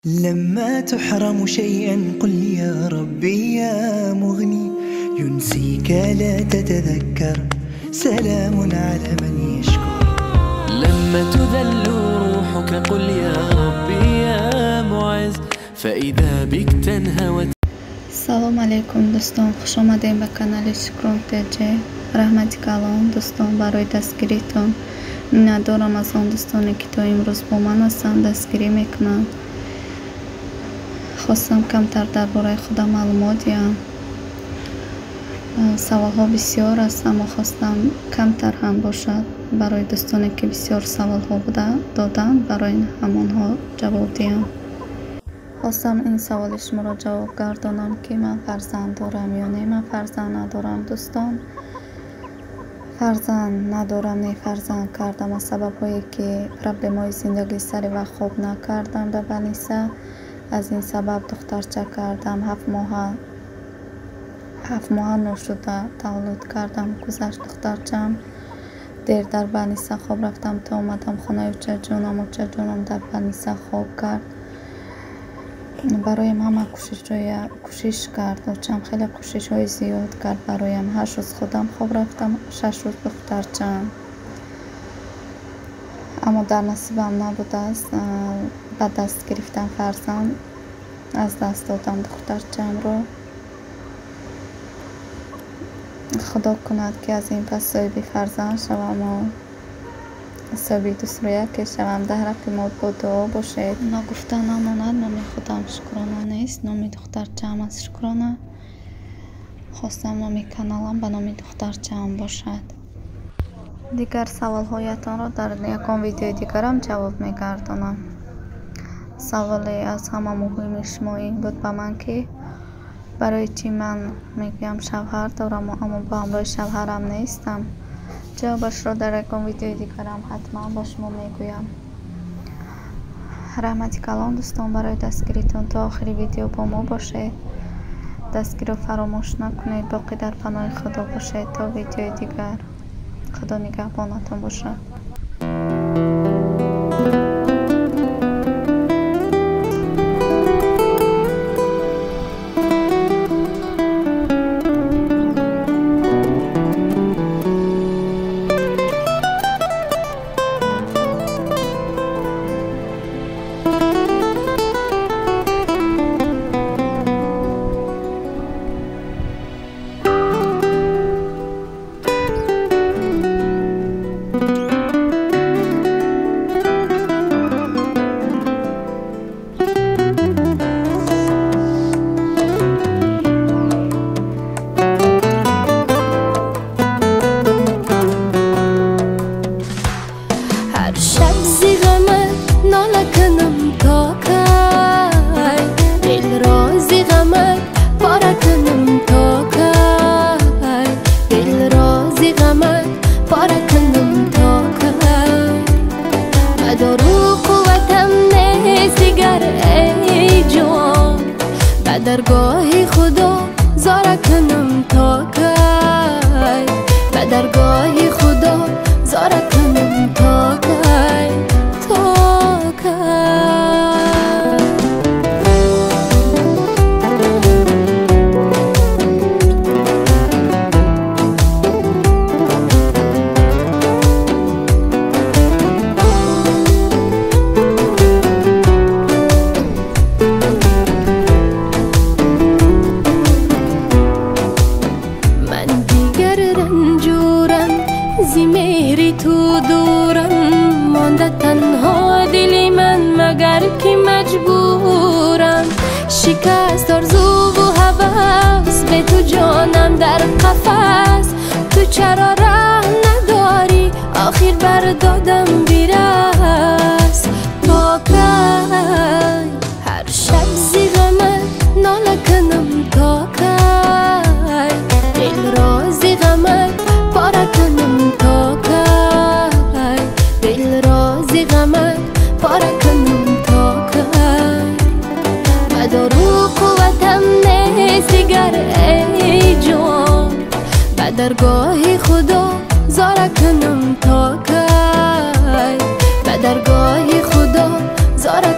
لما تحرم شيئا قل يا ربي يا مغني ينسيك لا تتذكر سلام على من يشكر. لما تذل روحك قل يا ربي يا معز فإذا بك تنهى. Салом алейкум дӯстон, хуш омадем ба канали Шукрон ТЖ. Раҳмати калон дӯстон барои дастгиритон. Миннатдорам аз он дӯстоне ки то имрӯз бо ман ҳастанд, дастгирӣ мекунанд. Хостам камтар дар бораи худам маълумот диҳам. Саволҳо бисёр аст, аммо хостам камтар ҳам бошад барои дӯстоне ки бисёр саволҳо доданд, барои ҳамонҳо ҷавоб диҳам. Хостам ин саволи шуморо ҷавоб гардонам ки ман фарзанд дорам ё не. Ман фарзанд надорам дӯстон, фарзанд надорам, не фарзанд кардам аз сабабҳое ки проблемаҳои зиндагӣ сари вақт хоб накардам дар больница. Аз ин сабаб духтарча кардам, 7 моҳа ношуда таваллуд кардам. Гузашт духтарчаам, дер дар больница хоб рафтам то омадам хонаи очаҷонам. Очаҷонам дар больница хоб кард. Бароям ҳама кӯшиш кард. Очам хеле кӯшишҳои зиёд кард бароям. 8 рӯз худам хоб рафтам, 6 рӯз духтарчаам. Аммо дар насибам набудааст ба даст гирифтан фарзанд, аз даст додам духтарчаамро. Худо кунад ки аз ин пас соҳиби фарзанд шаваму соҳиби дусрӯяке шавам. Дар ҳаққи мо бо дуо бошед. Ногуфта намонад, номи худам Шукрона нест, номи духтарчаам аст Шукрона. Хостам номи каналам ба номи духтарчаам бошад. Дигар саволҳоятонро дар ягон видеои дигарам ҷавоб мегардонам. Саволе аз ҳама муҳими шумо ин буд ба ман ки барои чӣ ман мегӯям шавҳар дорам, аммо бо ҳамроҳи шавҳарам нестам. Ҷавобашро дар ягон видеои дигарам ҳатман ба шумо мегӯям. Раҳмати калон дӯстон барои дастгиритон. То охири видео бо мо бошед. Дастгириро фаромӯш накунед. Боқӣ дар паноҳи Худо бошед. То видеои дигар. Худо нигаҳбонатон бошад. Даргоҳи Худо зора кунам то кай, ба даргоҳи Худо зора кунам то кай, то кай. Зи меҳри ту дурам монда танҳо дили ман, магар ки маҷбурам. Шикаст орзуву ҳавас, бе ту ҷонам дар қафас. Ту чаро раҳ надорӣ, охир бар додам бирас. То кай ҳар шаб зи ғамат нола кунам, то кай дилро зи ғамат пора кунам, то кай дилро зи ғамат пора кунам, то кай. Ба дору қувватам нест дигар эй ҷон, ба даргоҳи Худо зора кунам то кай, ба даргоҳи Худо зора.